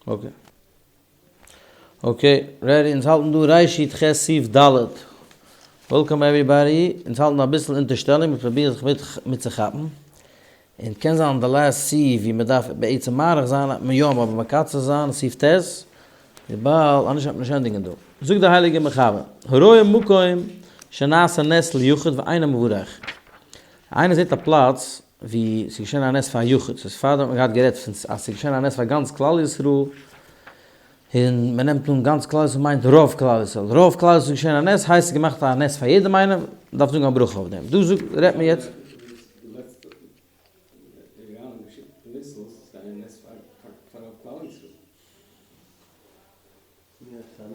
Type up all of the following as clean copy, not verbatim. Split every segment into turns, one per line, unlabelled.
Okay. Okay, ready, אונז האלטן דא ריש י ח סעיף ד'. Welcome everybody, אונז האלטן אביסל אונטערשטעלונג, מיר פרובירן זיך מיטצוכאפן. און קען זיין די last סעיף ווי מען דארף בעצם מאריך זיין, האט מען יא אבער מקצר זיין, סעיף ט', וויבאלד אנישט וועט מען נישט ענדיגן דא. זאגט דער הייליגער מחבר, הרואה מקום שנעשה נס ליחיד ואינו מברך. איינער זעט א פלאץ ווי ס'איז געשען א נס פאר א יחיד, ס'איז פארדעם האט מען געהאט גערעדט פון אז ס'איז געשען א נס פאר גאנץ כלל ישראל, און מען נעמט אן גאנץ כלל ישראל מיינט רוב כלל ישראל, רוב כלל ישראל איז געשען א נס הייסט ס'איז געמאכט א נס פאר יעדעם איינעם, מ'דארף זאגן א ברכה אויף דעם, דא זאגט רעדט מען יעצט.
יא, ס'איז א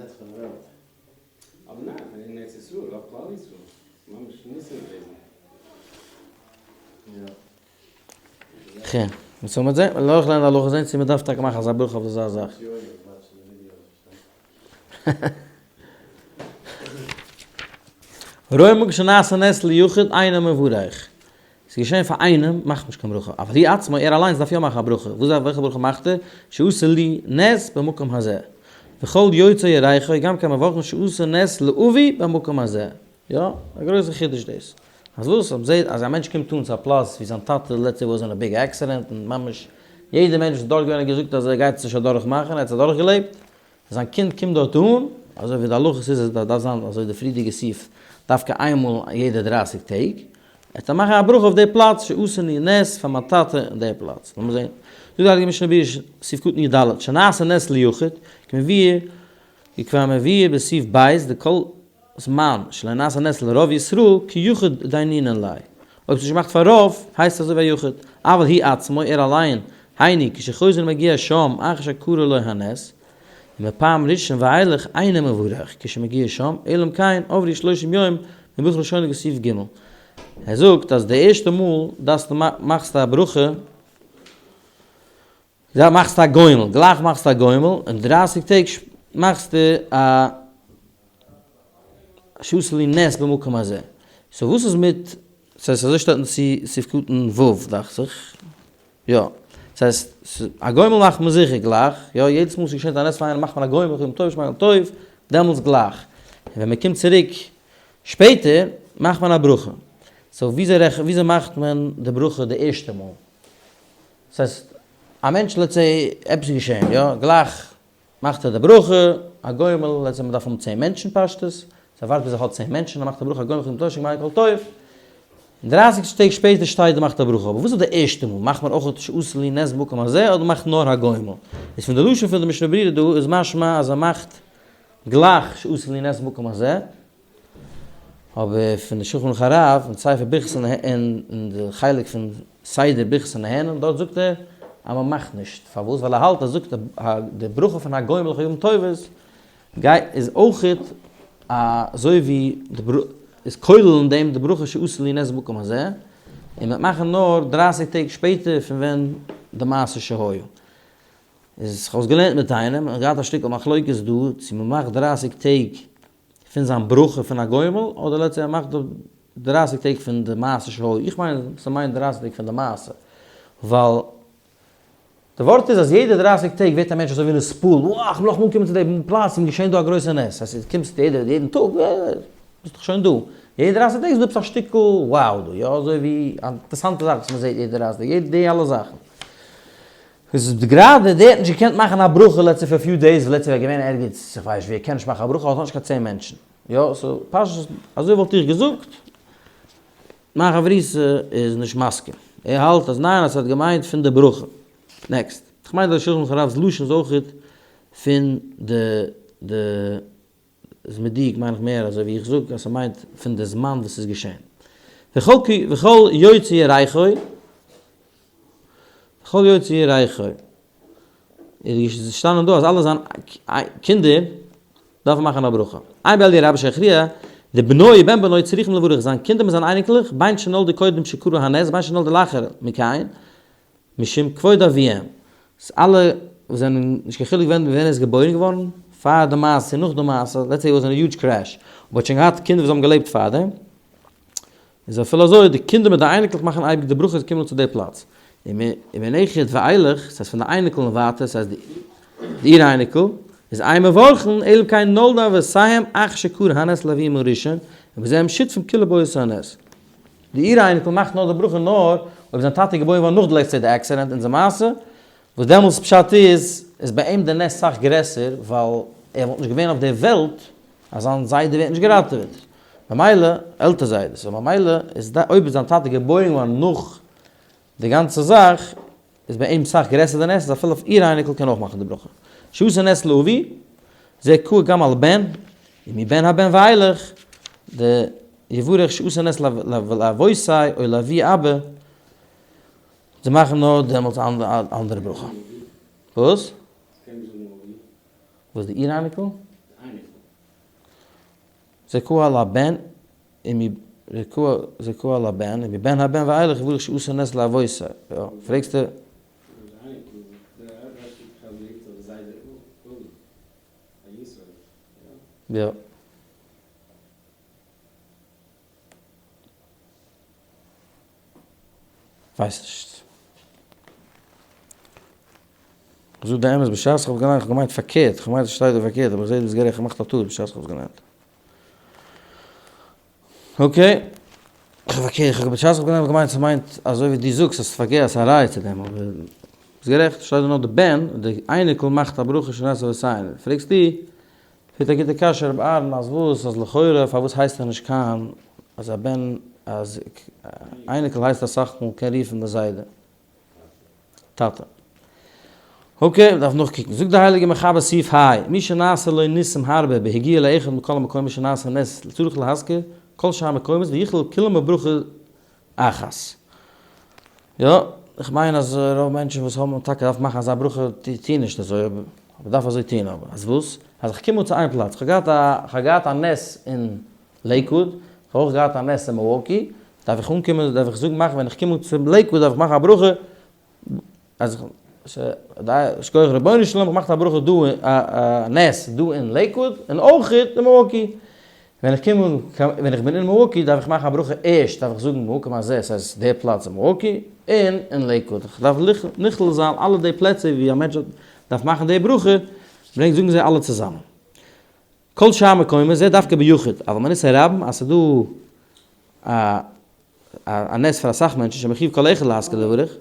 נס פאר די וועלט.
אבער ניין, אין ארץ ישראל, רוב כלל ישראל, ס'איז ממש ניסים געוועזן.
יא.
כן, וואס זאל מען זען? לאמיך לערנען די הלכה זען צו מ'דארף טאקע מאכן אזא ברכה אויף אזא זאך. רואה מקום שנעשה נס ליחיד אינו מברך. ס'איז געשען פאר איינעם, מאכט נישט קיין ברכה. אבל הוא עצמו, ער אליינס דארף יא מאכן א ברכה. וואס דארף, וועלכע ברכה מאכט ער? שעשה לי נס במקום הזה. וכל יוצאי ירכו גם כן מברכין שעשה נס לאבי במקום הזה. יא, א גרויסע חידוש דאס. אז וואס? אז מ'זעט אז א מענטש קומט אן צו א פלאץ ווי זיין טאטע let's say was in a big accident און ממש יעדער מענטש וואס איז דארט געווען האט געזאגט אז ער גייט עס נישט אדורך מאכן, ער האט עס אדורך געלעבט. זיין קינד קומט דארט אן, אזוי ווי די הלכות איז אז דארף זיין אזוי די פריערדיגע סעיף דווקא איינמאל יעדע דרייסיג טעג, וועט ער מאכן א ברכה אויף די פלאץ שעשני נס פאר מיין טאטע אין די פלאץ. לאמיר זען. זאגט די הייליגע משנה ברורה סעיף קטן י ד, שנעשה נס ליחיד, כמבואר וכבר מבואר בסעיף ב' דכל זמן שלא נעשה נס לרוב ישראל כיחיד דיינינן ליה. אויב ס'איז נישט געמאכט פאר רוב, הייסט עס אזוי ווי א יחיד. אבל הוא עצמו, ער אליין, היינו, כשחוזר ומגיע שם, אחר שקרה לו הנס, ומפעם ראשון ואילך אינו מברך, כשמגיע שם, אלא אם כן עברו שלושים יום מברכה ראשונה כסעיף ג'. ער זאגט אז די ערשטע מאל דארפסטו מאכסטו א ברכה, זיי מאכסטו א גומל, גלייך מאכסטו א גומל, און דרייסיג טעג מאכסטו א שעשה לי נס במקום הזה. So וואס איז מיט, ס'הייסט אזוי שטייט אין סעיף קטן ו' דאכט זיך, יא. ס'הייסט, א גומל מאכט מען זיכער גלייך, יא, יעדעס מאל ס'געשעט א נס פאר איינעם מאכט מען א גומל, יום טוב שמח טוב, דעמאלטס גלייך. און ווען מ'קומט צוריק שפעטער מאכט מען א ברכה. So וויאזוי מאכט מען די ברכה די ערשטע מאל? ס'הייסט, א מענטש let's say עפעס איז געשען, יא, גלייך מאכט ער די ברכה, א גומל, let's say מ'דארף האבן צען מענטשן פשטות, so ער ווארט ביז ער האט צען מענטשן, ער מאכט א ברכה א גומל חיים טוב שגמר כל טוב, און דרייסיג טעג שפעטער שטייט ער מאכט א ברכה, אבער וואס איז די ערשטע מאל, מאכט מען אויך שעשה לי נס במקום הזה אדער מאכט נאר הגומל? איז פון די לשון פון די משנה ברורה דא איז משמע אז ער מאכט גלייך שעשה לי נס במקום הזה, אבער פון די שולחן ערוך הרב אין ספר ברכת אין די חלק פון סדר ברכת הנהנין דארט זאגט ער אז מען מאכט נישט, פארוואס? ווייל ער האלט אז זאגט די ברכה פון הגומל חייבים טובות גייט איז אויכעט אזוי ווי די איז כולל אין דעם די ברכה שעשה לי נס במקום הזה, און מען וועט מאכן נאר דרייסיג טעג שפעטער פון ווען די מעשה שהיה. איז כ'האב עס געלערנט מיט איינעם און געהאט א שטיקל מחלוקת דא צו מען מאכט דרייסיג טעג פון זיין ברכה פון א גומל, אדער let's say ער מאכט די דרייסיג טעג פון די מעשה שהיה, איך מיין ס'מיינט דרייסיג טעג פון די מעשה, ווייל די ווארט איז אז יעדע דרייסיג טעג ווערט א מענטש אזוי ווי נתפעל, וואו איך בין נאכאמאל אנגעקומען צו די פלאץ און געשען דא א גרויסע נס, אז דו קומסט יעדע יעדן טאג, ביסט דאך שוין דא, יעדע דרייסיג טעג איז דא עפעס א שטיקל wow דא, יא אזוי ווי א אינטערעסאנטע זאך וואס מ'זעט יעדע דרייסיג טעג, יעדע די אלע זאכן. איז גראדע דער האט נישט געקענט מאכן א ברכה let's say פאר few days ווייל let's say ער געווען ערגעץ איך ווייס ווי ער קען נישט מאכן א ברכה האט נישט קיין צען מענטשן יא so פשטות אזוי וואלט איך געזאגט מיין חברותא איז נישט מסכים ער האלט אז ניין אז ס'האט געמיינט פון די ברכה next איך מיין אז שולחן ערוך הרב'ס לשון איז אויכעט פון די די איז מדויק מיין איך מער אזוי ווי איך זאג אז ס'מיינט פון די זמן וואס ס'איז געשען וכל וכל יוצאי ירכו וכל יוצאי ירכו איז געשטאנען דא אז אלע זיין קינדער דארפן מאכן א ברכה. עיין באלי' רבה שהכריע דבנו ובן בנו צריכים לברך זיין קינדער מיט זיינע אייניקלעך בין שנולדו קודם שקרה הנס בין שנולדו לאחר מכן משום כבוד אביהם. ס'איז אלע וואס זענען נישט קיין חילוק ווען ווען ער איז געבוירן געווארן, פאר די מעשה און נאך די מעשה, let's say he was in a huge crash, אבער האט שוין געהאט קינדער וואס האבן געלעבט פארדעם, איז אפילו אזוי, די קינדער מיט די אייניקלעך מאכן אייביג די ברכות קומען צו די פלאץ. ומנכד ואילך, ס'הייסט פון די אייניקל און ווייטער, ס'הייסט די אור אייניקל, איז אין מברכין אלא אם כן נולדו אבותיהם אחר שקרה הנס לאביהם הראשון, ובזה הם שותפים כולם באותו הנס. די אור אייניקל מאכט נאר די ברכה נאר אויב זיין טאטע איז געבוירן געווארן נאך די let's say די accident אונזער מעשה, וואס דעמאלטס פשט איז איז ביי אים די נס סאך גרעסער ווייל ער וואלט נישט געווען אויף די וועלט אז זיין זיידע ווערט נישט געראטעוועט, ממילא עלטער זיידע, so ממילא איז אויב איז זיין טאטע געבוירן געווארן נאך די גאנצע זאך איז ביי אים סאך גרעסער די נס אז אפילו אויף איר אייניקל קען אויך מאכן די ברכה שעשה נס לאבי זה קאי גם על בן ומבן הבן ואילך די יברך שעשה נס לאבותי או לאבי אבא זיי מאכן נאר דעמאלטס אנדערע ברכה. וואס? וואס די איר אייניקל? זה קאי על הבן זה קאי על הבן ומבן הבן ואילך יברך שעשה נס לאבותי. יא, פרעגסטו. יא. ווייס נישט. איך זאג די אמת בשעת איך האב געליינט איך האב געמיינט פארקערט, איך האב געמיינט עס שטייט דא פארקערט אבער איך זעה דו ביסט גערעכט איך האב געמאכט א טעות בשעת איך האב עס געליינט. okay. איך האב פארקערט, איך האב בשעת איך האב געליינט האב איך געמיינט ס'מיינט אזוי ווי דו זאגסט אז ס'איז פארקערט אז ס'איז א ראיה צו דעם אבער ביסט גערעכט שטייט דא נאר די בן די אייניקל מאכט א ברכה שנעשה וסייענע פרעגסטו פרעגט א גוטע קשיא רבי אהרן אז וואס אז לכאורה פארוואס הייסט ער נישט קיין אז א בן אז אייניקל הייסט אסאך מאל קען רופן די זיידע טאטע. okay מ'דארף נאכקוקן. זאגט די הייליגע מחבר סעיף ה, מי שנעשה לו ניסים הרבה בהגיע לאחד מכל המקומות שנעשה נס צריך להזכיר כל שאר מקומות ויכלול כולם בברכה אחת. יא, איך מיין אז רוב מענטשן וואס האבן טאקע דארפן מאכן אזא ברכה טוען נישט אזוי, אבער מ'דארף אזוי טוען. אבער אז וואס? אז איך קום אן צו איין פלאץ, איך האב געהאט א, איך האב געהאט א נס אין לעיקוואוד, איך האב אויך געהאט א נס אין מילוואקי, דארף איך אנקומען, דארף איך זאגן מאכן ווען איך קום אן צו לעיקוואוד דארף איך מאכן א ברכה, אז שכוח רבונו של עולם איך מאך א ברכה דא א נס דא אין לעיקוואוד און אויך אין מילוואקי, ווען איך קום אן ווען איך בין אין מילוואקי דארף איך מאכן א ברכה ערשט דארף איך זאגן במקום הזה סאיז די פלאץ אין מילוואקי און אין לעיקוואוד איך דארף נכלל זיין אלע די פלעצער ווי א מענטש דארף מאכן די ברכה ברענגט זאגן זיי אלע צוזאמען כל שאר מקומות זה דווקא ביחיד אבל מניסי רבים אז ס'דא א א נס פאר אסאך מענטשן שמחייב כל אחד להזכיר לברך.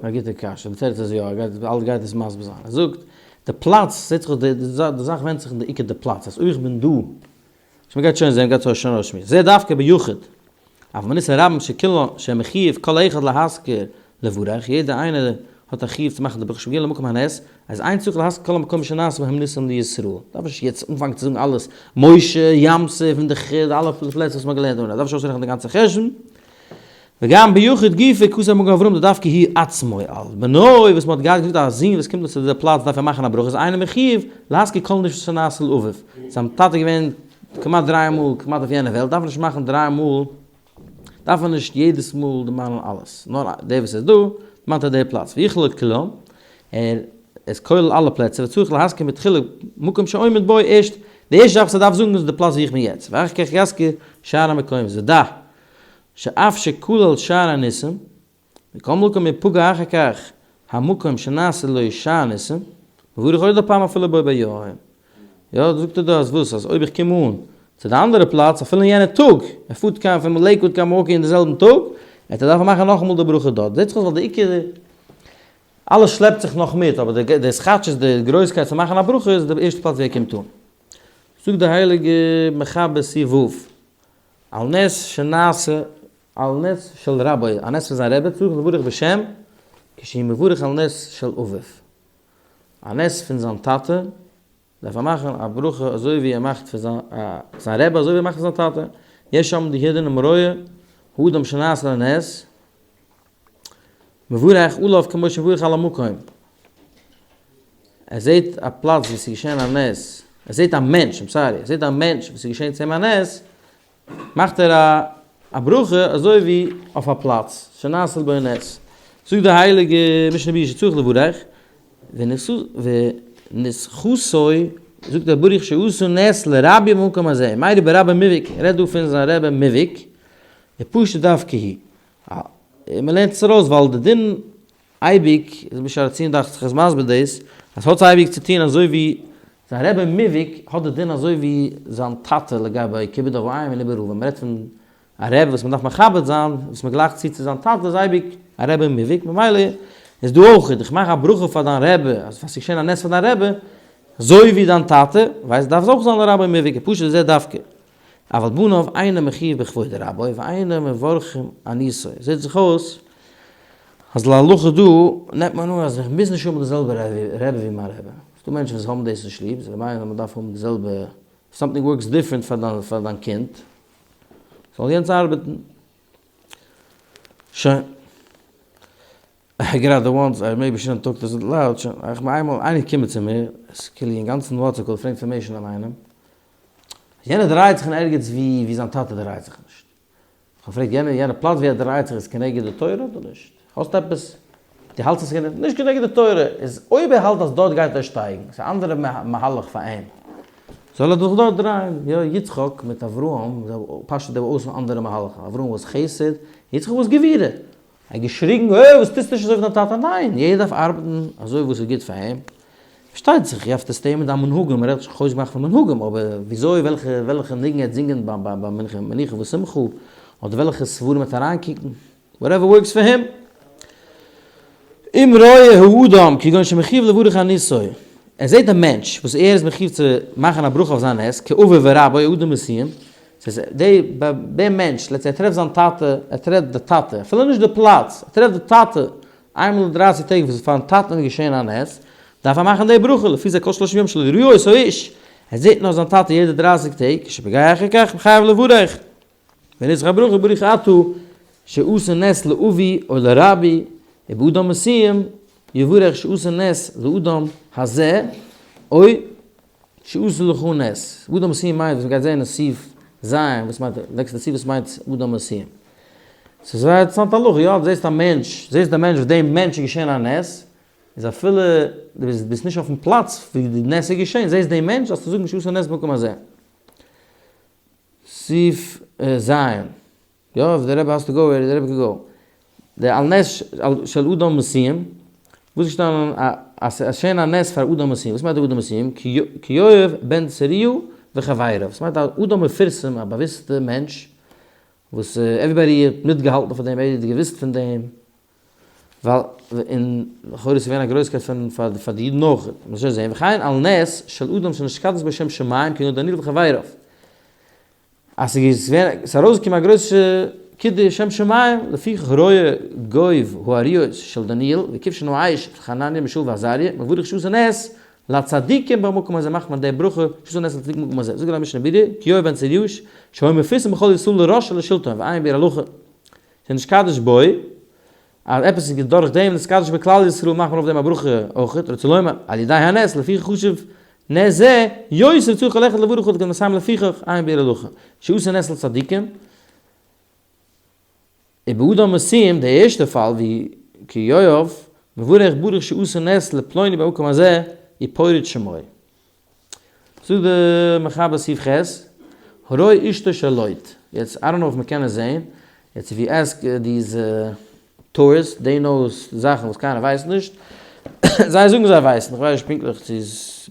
א גוטע קשיא, די תירוץ איז יא, ער גייט אלט גייט עס מסביר זיין, ער זאגט די פלאץ זעט זיך אויס די זאך ווענדט זיך אין די עיקר די פלאץ, אז אויב איך בין דא, מען גייט שוין זען, מ'גייט שוין אויסשמועסן, זה דווקא ביחיד, אבל מניסי רבים שכולו שמחויב כל אחד להזכיר לברך, יעדער איינער האט א חיוב צו מאכן די ברכה שמגיע למקום הנס, אז אין צריך להזכיר כל המקום שנעשו בהם ניסים לישראל, דארף נישט יעצט אנפאנגען צו זאגן אלעס, משה, ים סוף און די חיד, אלע פלעצער וואס מ'האט געלערנט, דארף נישט אויסרעכענען די גאנצע חשבון, וגם ביחיד גופא כתב מגן אברהם דדווקא הוא עצמו על בנו וואס מ'האט געהאט געזאגט אז א זון וואס קומט אן צו די פלאץ דארף ער מאכן א ברכה איז אינו מחויב להזכיר כל נס שנעשה לאביו, זיין טאטע איז געווען כמעט דריי מאל כמעט אויף יענע וועלט דארף ער נישט מאכן דריי מאל דארף ער נישט יעדעס מאל דערמאנען אלעס נאר דער וואס איז דא דערמאנט ער די פלאץ ויכלול כולם ער איז כולל אלע פלעצער וצריך להזכיר מתחילה מקום שעומד בו ערשט די ערשטע זאך וואס ער דארף זאגן איז די פלאץ ווי איך בין יעצט ואחר כך יזכיר שאר המקומות ודע שאף שכלל שאר הניסים, מכל מקום יפגע אחר כך המקום שנעשה לו שאר ניסים, מברך עוד הפעם אפילו בו ביום. יא, זאגט ער דא אז וואס? אז אויב איך קום אן צו די אנדערע פלאץ אפילו אין יענע טאג, ער פארט קיין פון לעיקוואד קיין מילוואקי אין די זעלבן טאג, וועט ער דארפן מאכן נאכאמאל די ברכה דארט. זעט זיך אויס ווייל די עיקר אלעס שלעפט זיך נאך מיט, אבער די די התחדשות די גרויסקייט צו מאכן א ברכה איז די ערשטע פלאץ ווי ער קומט אן. זאגט די הייליגע מחבר סי' ו', על נס שנעשה על נס של רבו, א נס פון זיין רבי, צריך לברך בשם כשהוא מברך על נס של אביו. א נס פון זיין טאטע, דארף ער מאכן א ברכה אזוי ווי ער מאכט פון זיין זיין רבי אזוי ווי ער מאכט פון זיין טאטע. יש שם די הידען ומרואה האדם שנעשה לו נס, מברך עליו כמו שמברך על המקום. ער זעט א פלאץ וואו ס'איז געשען א נס, ער זעט א מענטש, I'm sorry, ער זעט א מענטש וואס איז געשען צו אים א נס, מאכט ער א א ברכה אזוי ווי אויף א פלאץ, שנעשה בו נס. זאגט די הייליגע משנה ברורה שצריך לברך, ונסחתו. זאגט ער ברוך שעשה נס לרבי במקום הזה, מיירי ברבי מובהק, ער רעדט דא פון זיין רבי מובהק, ופשוט דווקא היא. און מען לערנט עס ארויס ווייל די דין אייביג, איז בשער הציון דאכט זיך איז מסביר דאס, אז האט אייביג צו טון אזוי ווי זיין רבי מובהק האט די דין אזוי ווי זיין טאטע לגבי כיבוד אב ואם און איבעראל ווען מען רעדט פון א רבי וואס מען דארף מכבד זיין, וואס מען גלייכט צו צו זיין טאטע איז אייביג א רבי מובהק, ממילא איז דא אויך, איך מאך א ברכה פאר דיין רבי, אז ס'איז געשען א נס פאר דיין רבי, אזוי ווי דיין טאטע, ווייסט דארף עס אויך זיין א רבי מובהק, פשוט איז ער דווקא. אבל בניו אינו מחיוב בכבוד רבו ואינו מברכים על ניסו, זעט זיך אויס אז להלכה דא נעמט מען אן אז איך מוז נישט האבן די זעלבע רבי ווי מיין רבי, ס'דא מענטשן וואס האבן דאס נישט ליב, זיי מיינען אז מ'דארף האבן די זעלבע, something works different פאר דיין קינד, זאל יענץ ארבעטן. שוין. גראדע once, I maybe shouldn't talk this loud, שוין, איך מיין איינמאל איינער קומען צו מיר, עס איז כאילו אינגאנצן וואטסעפפ פרעגט information אויף איינעם, יענער דרייט זיך אין ערגעץ ווי ווי זיין טאטע דרייט זיך נישט. איך האב געפרעגט יענער, יענע פלאץ ווי ער דרייט זיך איז כנגד די תורה אדער נישט? האסט עפעס? דו האלטסט עס כנגד? נישט כנגד די תורה, איז אויב ער האלט אז דארט גייט ער שטייגן, ס'איז א אנדערע מהלך פאר אים, זאל ער דאך דארט דרייען. יא, יצחק מיט אברהם, פשוט די אויס אנדערע מהלכים, אברהם was חסד, יצחק was גבורה. ער האט געשריגן, אה, וואס טוסטו נישט אזוי ווי דיין טאטע? ניין, יעדער דארף ארבעטן אזוי וואס איז גוט פאר אים. פארשטייט זיך, you have to stay מיט דיין מנהגים, מען רעדט נישט חוזק מאכן פון מנהגים, אבער וויאזוי, וועלכע, וועלכע ניגון ער וועט זינגען ביי ביי ביי מנחה, מנוחה ושמחה, אדער וועלכע ספרים ער וועט אריינקוקן, whatever works for him. אם רואה האדם כגון שמחויב לברך על ניסו, ער זעט א מענטש וואס ער איז מחויב צו מאכן א ברכה אויף זיין נס, כאביו ורבו אדם מסוים, ס'איז די די מענטש, let's say ער טרעפט זיין טאטע, ער טרעפט די טאטע, אפילו נישט די פלאץ, ער טרעפט די טאטע איינמאל אין דרייסיג טעג וואס פארן טאטן איז געשען א נס, דארף ער מאכן די ברכה, לפי זה כל שלשים יום שלא ראה אותו האיש, ער זעט נאר זיין טאטע יעדע דרייסיג טעג, כשפוגע אחר כך חייב לברך. ונוסח הברכה ברוך אתה שעשה נס לאבי או לרבי, ובאדם מסוים יברך שעשה נס לאדם הזה, או שעשה לך נס. אדם מסוים מיינט וואס מ'גייט זען אין סעיף ז', וואס מיינט, נעקסטע סעיף וואס מיינט אדם מסוים. ס'איז זייער אינטערעסאנטע הלכה, יא, דו זעסט א מענטש, זעסט די מענטש וואס דעם מענטש איז געשען א נס, איז אפילו דו ביסט נישט אויפן פלאץ ווי די נס איז געשען, זעסט דעם מענטש, זאלסטו זאגן שעשה נס במקום הזה. סעיף ז', יא, if די רבי has to go, די רבי can go. די על נס של אדם מסוים, וואס איז געשטאנען אז ס'איז געשען א נס פאר אדם מסוים, וואס מיינט אדם מסוים? כיואב בן צרויה וחביריו, וואס מיינט א אדם מפורסם, א באוויסטע מענטש, וואס everybody האט מיטגעהאלטן פון דעם, ער האט געוויסט פון דעם, ווייל און לכאורה איז געווען א גרויסקייט פון פאר די אידן אויך, מ'זאל שוין זען, וכן על נס של אדם שנתקדש בו שם שמים כגון דניאל וחביריו, אז ס'איז געווען, ס'איז ארויסגעקומען א גרויסע קידוש שם שמים, לפיכך רואה גוב האריות של דניאל וכבשן האש של חנניה מישאל ועזריה, מברך שעשה נס לצדיקים במקום הזה מאכט מען די ברכה שעשה נס לצדיקים במקום הזה, זאגט דער משנה ברורה, כיואב בן צרויה שהיה מפורסם בכל ישראל לראש ולשלטון ועיין ביאור הלכה. שנתקדש בו, אז עפעס איז דורך דעם נתקדש בכלל ישראל מאכט מען אויף דעם א ברכה אויכעט, רוצה לומר, על ידי הנס, לפיכך חשוב נס זה, יותר צריך כל אחד לברך אותו כמסיים לפיכך, עיין ביאור הלכה, שעשה נס לצדיקים, ובאדם מסוים, די ערשטע פאל ווי כיואב, מברך ברוך שעשה נס לפלוני במקום הזה, ופורט שמו. זאגט די מחבר סעיף ח', הרואה אשתו של לוט, יעצט I don't know אויב מ'קען עס זעהן, יעצט if you ask these tourists, they know זאכן וואס קיינער ווייסט נישט, זיי זאגן זיי ווייסן, איך ווייס נישט פונקטליך צו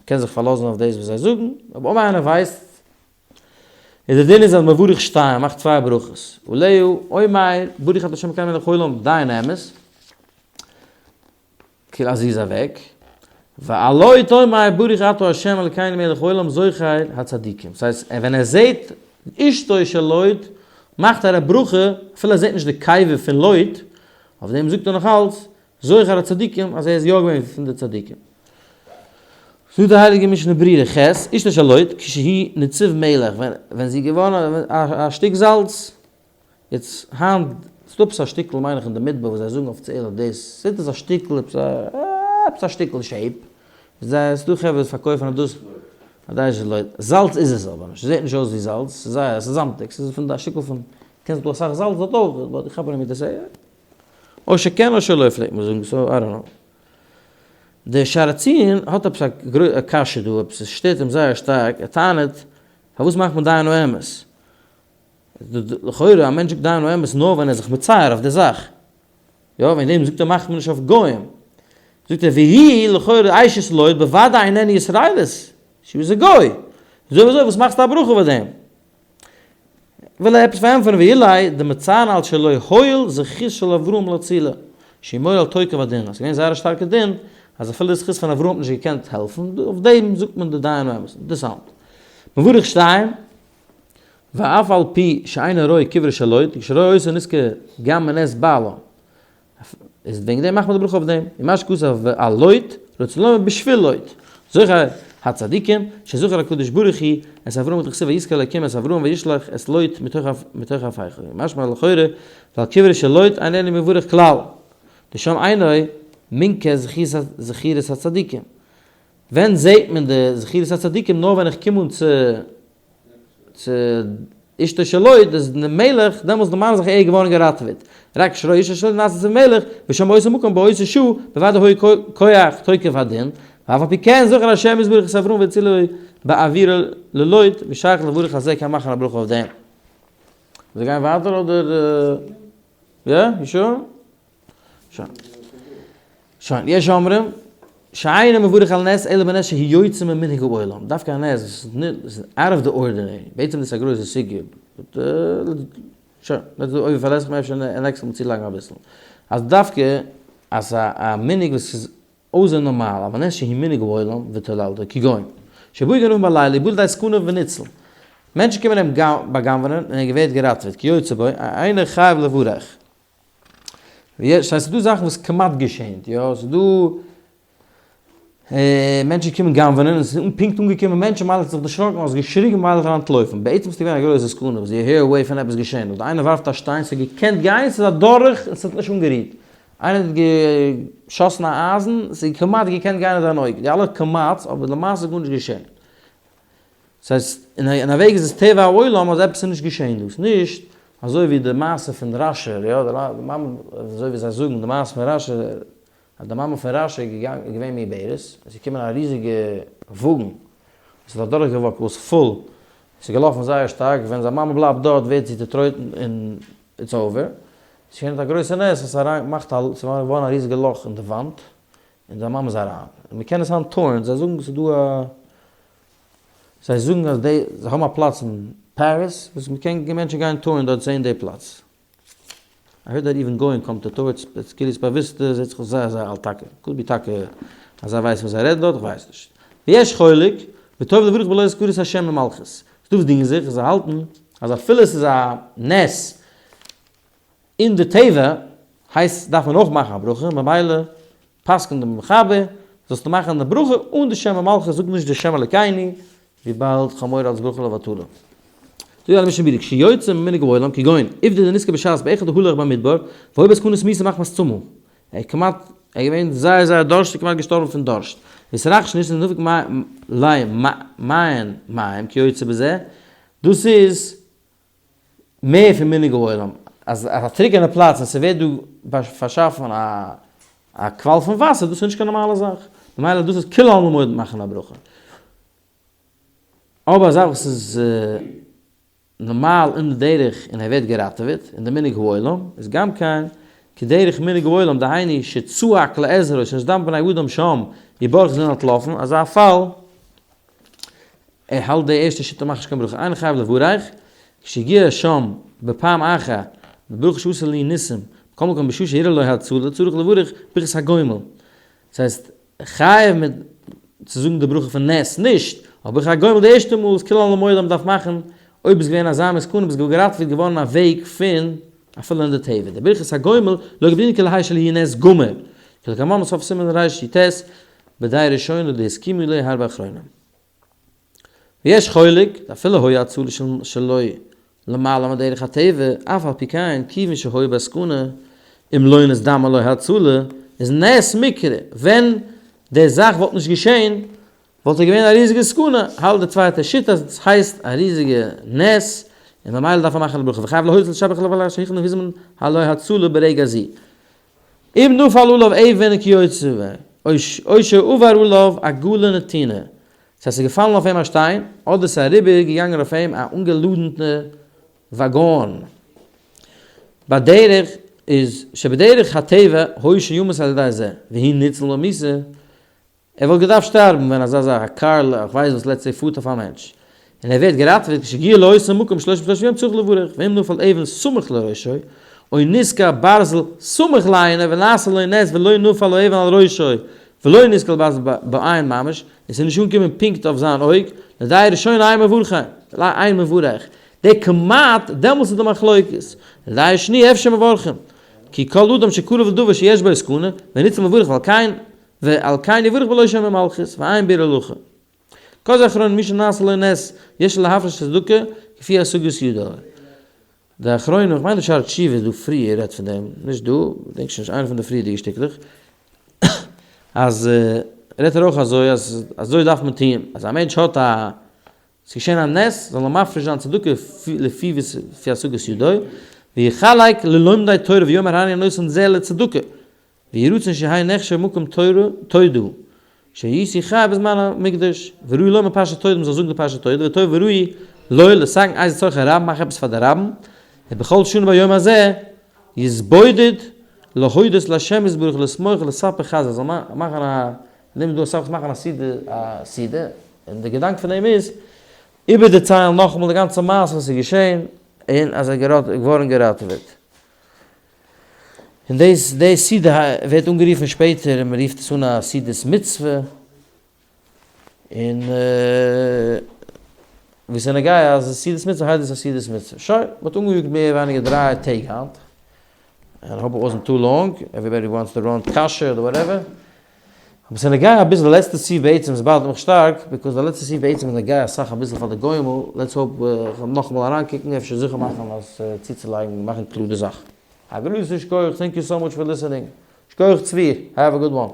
מ'קען זיך פארלאזן אויף דאס וואס זיי זאגן, אבער אויב איינער ווייסט, איז די דין איז אז מברך שתיים, מ'מאכט צוויי ברכות, עליה אומר ברוך אתה ה' אלקינו מלך העולם דיין האמת, כאילו אז זי איז אוועק, ועל לוט אומר ברוך אתה ה' אלקינו מלך העולם זוכר הצדיקים, ס'הייסט ווען ער זעהט אשתו של לוט מאכט ער א ברכה אפילו ער זעהט נישט די קבר פון לוט, אויף דעם זאגט ער נאך אלץ זוכר הצדיקים אז ער איז יא געווען פון די צדיקים. זאגט די הייליגע משנה ברורה ח' אשתו של לוט כשהיא נציב מלח ווען זי איז געווארן א שטיק זאלץ, יעצט היינט ס'דא עפעס א שטיקל מיין איך אין די מדבר וואס זיי זאגן אפיציעל אז דאס זעט אויס א שטיקל עפעס א עפעס א שטיקל shape זיי ס'דא חברה וואס פארקויפן אז דאס אז דאס איז לויט זאלץ איז עס אבער נישט ס'זעט נישט אויס ווי זאלץ ס'איז זייער ס'איז זאמטיג ס'איז פון א שטיקל פון קען זיין ס'דא אסאך זאלץ דארט אויך but איך האב נישט מיט די או שכן או שלא פלעגט מען זאגן so I don't know. דער שער הציון האט עפעס א קשיא דא, עפעס עס שטערט אים זייער שטארק, ער טענה'ט, פארוואס מאכט מען דיין האמת? לכאורה א מענטש זאגט דיין האמת נאר ווען ער איז זיך מצייר אויף די זאך. יא, וועגן דעם זאגט ער מאכט מען נישט אויף גוים. זאגט ער והיא לכאורה אשת לוט בוודאי איננה ישראלית, she was a גוי. אזוי אזוי וואס מאכסטו א ברכה אויף דעם? וויל ער עפעס פארענטפערן ואולי דמצערין על שלא הועיל זכות של אברהם להצילו, שהוא מורה על תוקף הדין, אז ס'איז געווען זייער א שטארקע דין אז אפילו די זכות פון אברהם האט נישט געקענט העלפן, אויף דעם זאגט מען די דיין האמת. אינטערעסאנט. מברך שתיים, ואף על פי שאינו רואה קברו של לוט, כשרואה אותו נזכר גם בנס בעלה. איז וועגן דעם מאכט מען די ברכה אויף דעם, ומה שכתב על לוט, רוצה לומר בשביל לוט. זכר הצדיקים, שזכר הקדוש ברוך הוא את אברהם דכתיב ויזכר אלוקים את אברהם וישלח את לוט מתוך הפכה. משמע לכאורה, ועל קברו של לוט איננו מברך כלל, דשם אינו מינקה זכירת הצדיקים. ווען זעהט מען די זכירת הצדיקים? נאר ווען איך קום אן צו צו אשתו של לוט, דאס איז די מלך, דעמאלס די מאן זיך ער געווארן געראטעוועט. רק שראה אשתו של לוט נעשית מלך, ושם באותו מקום באותו שעה, בוודאי היה כח תוקף הדין, ואף על פי כן זכר השם יתברך את אברהם והצילו בעבירו ללוט, ושייך לברך על זה קען מאכן א ברכה אויף דעם. זיי גייען ווייטער אדער יא? you sure? שוין. שוין, יש אומרים, שאינו מברך על נס אלא בנס שהוא יוצא ממנהג העולם. דווקא א נס וואס איז out of the ordinary. בעצם איז דאס א גרויסע סוגיא. but שוין, אויב פארלעסט איך מיר אפשר next מאל צולייגן אביסל. אז דווקא אז א מנהג וואס איז אויסער נארמאל, אבל נס שהוא מנהג העולם ותולדתו, כגון, שבאו גנבים בלילה ובא לידי סכנה וניצל. מענטשן קומען אים בא'גנב'ענען און ער ווערט געראטעוועט, כיוצא בו, אינו חייב לברך. ס'הייסט ס'דא זאכן וואס כמעט געשענט, יא, ס'דא מענטשן קומען גנב'נען און ס'איז פונקט אנגעקומען מענטשן מילא האט זיך דערשראקן האסט געשריגן מילא האט ער אנטלויפן, בעצם איז געווען א גרויסע סכנה וואס you're away פון עפעס געשען, אדער איינער ווארפט א שטיין ס'האט געקענט גיין ס'איז אדורך און ס'האט נישט אנגערירט, איינער האט געשאסן א אייזן ס'איז כמעט געקענט גיין אין זיין אויג, די אלע כמעט'ס אבער למעשה איז גארנישט געשען. ס'הייסט, אין א וועג איז עס טבע העולם אז עפעס איז נישט געשען דא. ס'איז נישט אזוי ווי די מעשה פון רשי, יא, די מאמע, אזוי ווי זיי זאגן די מעשה פון רשי, אז די מאמע פון רשי איז געגאנגען, איז געווען מעוברת, עס איז געקומען א ריזיגע וואגן, עס האט אדורך געוואקט, וואס פול, עס איז געלאפן זייער שטארק, ווען זיין מאמע בלייבט דארט ווערט זי צוטרויטן און it's over. עס איז געווען א גרויסע נס, עס איז אריין, געמאכט א, עס איז געווארן א ריזיגע לאך אין די וואנט, און זיין מאמע איז אריין. און מ'קען עס היינט tour ן, זיי זאגן ס'איז דא א, זיי זאגן אז די, זיי האבן א פלאץ אין פאריס וואס מ'קען מענטשן גייען tour ן דארט זעהן די פלאץ. I heard that even גוים come to tour, it's כאילו ס'איז באוויסטע, זעהט זיך אויס זייער זייער אלט טאקע. could be טאקע אז זיי ווייסן וואס זיי רעדן דארט, איך ווייס נישט. ויש חולק, וטוב לברך בלא הזכרת השם ומלכות. ס'דא וואס דינגען זיך, זיי האלטן אז אפילו ס'איז א נס אין די טבע הייסט דארף מען אויך מאכן א ברכה, ממילא פסק'נט די מחבר זאלסטו מאכן די ברכה אן די שם ומלכות, זאג נישט די שם אלוקינו, וויבאלד כ'האב מורא אלס ברכה לבטלה. זאגט די משנה ברורה, כשיוצא ממנהג העולם כגון עובדא דנזכר בש"ס באחד הלך במדבר והיה בסכנת מיתה מחמת צמא, ער איז כמעט, ער איז געווען זייער זייער דארשטיג כמעט געשטארבן פון דארשט, ונתרחש ניסא דנפק ליה מעיין מים כיוצא בזה, דאס איז מער פון מנהג העולם, אז א טרוקענע פלאץ און ס'ווערט דא פארשאפן א א קוואל פון וואסער, דאס איז נישט קיין נארמאלע זאך, ממילא דאס איז כולי עלמא מודים מאכן א ברכה. אבער א זאך וואס איז נארמאל אין די דרך און ער ווערט געראטעוועט אין די מנהג העולם, איז גם כן כדרך מנהג העולם דהיינו שצעק לעזרה שנזדמן בני אדם שם וברח זענען אנטלאפן, אזא פאל ער האלט די ערשטע שיטה מאכט נישט קיין ברכה אין חייב לברך כשהגיע שם בפעם אחת בברכה שעשה לי ניסים בכל מקום בשעה שאירע לו הצלה צריך לברך ברכת הגומל דאס הייסט חייב מיט צו זאגן די ברכה פון נס נישט אבער ברכת הגומל די ערשטע מאל איז כולי עלמא מודים מ'דארף מאכן אויב איז געווען אזא מסכנה ביסט געראטעוועט געווארן א וועג פון אפילו אין די טבע די ברכת הגומל לא גמרינן כלהי שלא יהיה נס גמור כלקמן בסוף סימן רי"ט בדעה ראשונה דהסכימו עליה הרבה אחרונים. ויש חולק, אפילו היה הצלה שלא למעלה מדרך הטבע, אף על פי כן, כיוון שהיה בסכנה, אם לא נזדמן לו הצלה, איז נס מקרה, ווען די זאך וואלט נישט געשען, וואלט ער געווען א ריזיגע סכנה, האלט די צווייטע שיטה אז עס הייסט א ריזיגע נס, און ממילא דארף ער מאכן א ברכה, וחייב להודות ולשבח ולהלל שהכין והזמין לו הצלה ברגע זה. אם נפל עליו אבן כיוצא בו. או שעבר עליו עגלה נטעונה, ס'הייסט ס'איז געפאלן אויף אים א שטיין, אדער ס'איז אריבער געגאנגען אויף אים א אנגעלאדענטע וואגאן. בדרך איז שבדרך הטבע היה שימות על ידי זה, והוא ניצל ממיתה, ער וואלט געדארפט שטארבן ווען אזא זאך, א קאר, איך ווייס וואס let's say פארט אויף א מענטש, און ער ווערט געראטעוועט כשיגיע לאותו מקום שלושים ושלושה יום צריך לברך, ואם נפל אבן סמוך לראשו, או נתקע ברזל סמוך לעינו ונעשה לו נס ולא נפל האבן על ראשו ולא נתקע ברזל בעין ממש, און ס'איז נישט אנגעקומען פונקט אויף זיין אויג, לדעה ראשונה אין מברכין, אין מברך, די כמעט, דעמאלטס איז די מחלוקת, לדעה שניה אפשר מברכין, כי כל אדם שקרוב לדבר שיש בו סכנה, וניצל מברך ועל כן ועל כן יברך בלא שם ומלכות, ואין ביאור הלכה. כזה אחרון מי שנעשה לו נס יש להפריש צדקה כפי השגת ידו. די אחרונים, איך מיין די שערי תשובה איז דא פריער רעדט פון דעם, נישט דא, געדענק שוין נישט, איינע פון די פריערדיגע שטיקלעך, אז רעדט ער אויך אזוי אז אזוי דארף מען טון, אז א מענטש האט א, ס'איז געשען א נס, זאל ער מפריש זיין צדקה לפי לפי השגת ידו, ויחלק ללומדי תורה ויאמר הריני נותן זה לצדקה, ויהי רצון שיהא נחשב מקום תורה תודה שהייתי חי בזמן המקדש, וראוי לומר פרשת תודה מ'זאל זאגן די פרשת תודה, וטוב וראוי לו לתקן איזה צרכי רבים מאך עפעס פאר די רבים, ובכל שנה ביום הזה יתבודד להודות לה' יתברך ולשמוח ולספר חסדו זאל מאכן א נעם דא אסאך מאכן א סעודה א סעודה, און די געדאנק פון דעם איז איבערדערציילן נאכאמאל די גאנצע מעשה וואס איז געשען און אז ער איז געווארן געראטעוועט. און דאס די סעודה ווערט אנגערופן שפעטער און מען רופט עס אן א סעודת מצוה, און ווי ס'איז נוגע אז סעודת מצוה הייסט דאס א סעודת מצוה. שוין, מען האט אנגעיאגט מער ווייניגער דריי טעג היינט, and hope it wasn't too long, everybody wants to run קאשע אדער whatever. אבער ס'איז נוגע אביסל די לעצטע סעיף בעצם, עס באדערט מיך שטארק, because די לעצטע סעיף בעצם איז נוגע אסאך אביסל פאר די גוימל, let's hope איך וועל נאכאמאל אריינקוקן אפשר זיכער מאכן אז צוצולייגן מאכן קלאר די זאך. א גרויסן שכוח, thank you so much for listening. שכוח צבי, have a good one.